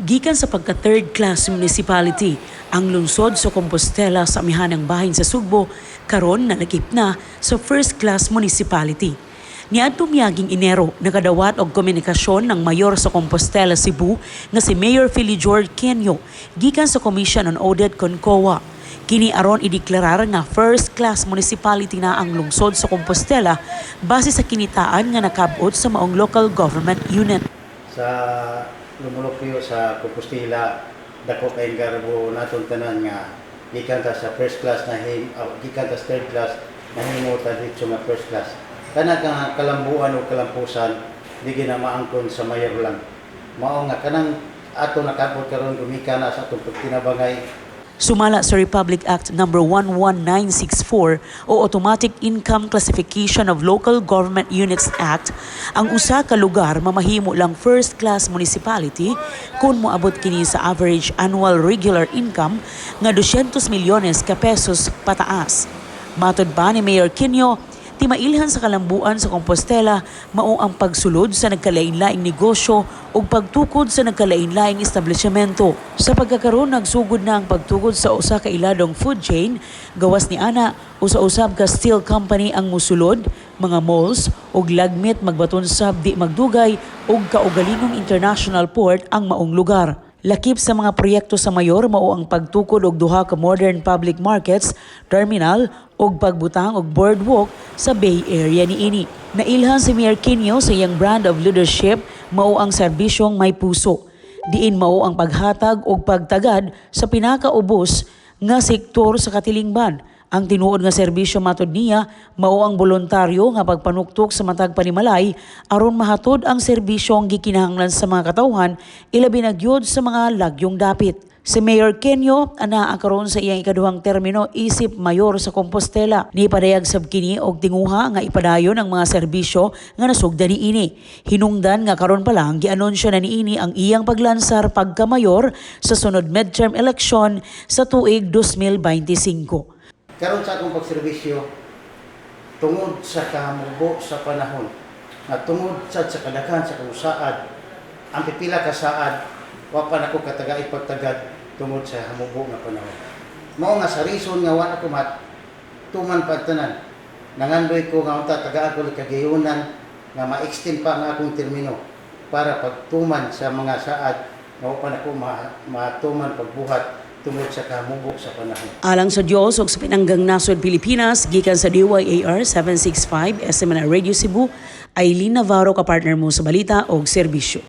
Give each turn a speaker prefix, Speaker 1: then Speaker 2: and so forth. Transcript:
Speaker 1: Gikan sa pagka third class municipality, ang lungsod sa Compostela sa amihanang bahin sa Sugbo karon nalakip na sa first class municipality. Niadtong miaging Enero, nakadawat og komunikasyon ng mayor sa Compostela, Cebu nga si Mayor Philly George Quinio gikan sa Commission on Audit, CONCOA. Kini aron ideklarar nga first class municipality na ang lungsod sa Compostela base sa kinitaan nga nakabot sa maong local government unit.
Speaker 2: Sa lumulupyo sa Compostela, dako kay garbo naton tanan nga gikan ta sa first class na him oh, gikan ta sa third class nahimo ta dito nga first class. Kana kang kalambuan o kalampusan, di gina maangkon sa mayor lang. Mao nga kanang ato nakabot karon gumikan na sa atong pagtinabangay.
Speaker 1: Sumala sa Republic Act No. 11964 o Automatic Income Classification of Local Government Units Act, ang usa ka lugar mamahimo lang first class municipality kung moabot kini sa average annual regular income nga 200 milyones ka pesos pataas. Matod pa ni Mayor Quinio, timailhan sa kalambuan sa Compostela mao ang pagsulod sa nagkalain-laing negosyo ug pagtukod sa nagkalain-laing establishmento. Sa pagkakaroon, nagsugod na ang pagtukod sa usa ka iladong food chain, gawas ni ana, usa-usab ka steel company ang musulod, mga malls ug lagmit magbaton sab di magdugay og kaugalingong international port ang maong lugar. Lakip sa mga proyekto sa mayor mao ang pagtukod og duha ka modern public markets, terminal ug pagbutang og boardwalk sa Bay Area niini. Nailhan si Mayor Quinio sa iyang brand of leadership mao ang serbisyong may puso. Diin mao ang paghatag og pagtagad sa pinakaubos nga sektor sa katilingban. Ang tinuod nga serbisyo, matod niya, mao ang voluntaryo nga pagpanuktok sa matag panimalay aron mahatod ang serbisyong gikinahanglan sa mga katawhan, ilabi na gyud sa mga lagyong dapit. Si Mayor Quinio anaa karon sa iyang ikaduhang termino isip mayor sa Compostela. Nipadayag sab kini og tinguha nga ipadayon ang mga serbisyo nga nasugdan niini. Hinungdan nga karon pa lang gianunsyo na niini ang iyang paglansar pagka-mayor sa sunod midterm election sa tuig 2025.
Speaker 2: Karon sa akong pagserbisyo, tungod sa kamubo sa panahon nga tungod sad sa kadaghan sa akong saad, ang pipila ka saad wa pa nako katagai pagtagad tungod sa hamubo nga panahon. Mao nga sa reason nga wa nako matuman pa tanan, nangandoy ko nga unta tagaan ko kagayunan nga ma-extend pa ang akong termino para pagtuman sa mga saad nga wa pa nako matuman pagbuhat tungod sa kamubo sa panahon.
Speaker 1: Alang sa Dios ug sa Pinanggang Nasod Pilipinas, gikan sa DYAR 765 SMNI Radio Cebu, Eileen Navarro, kapartner mo sa balita og serbisyo.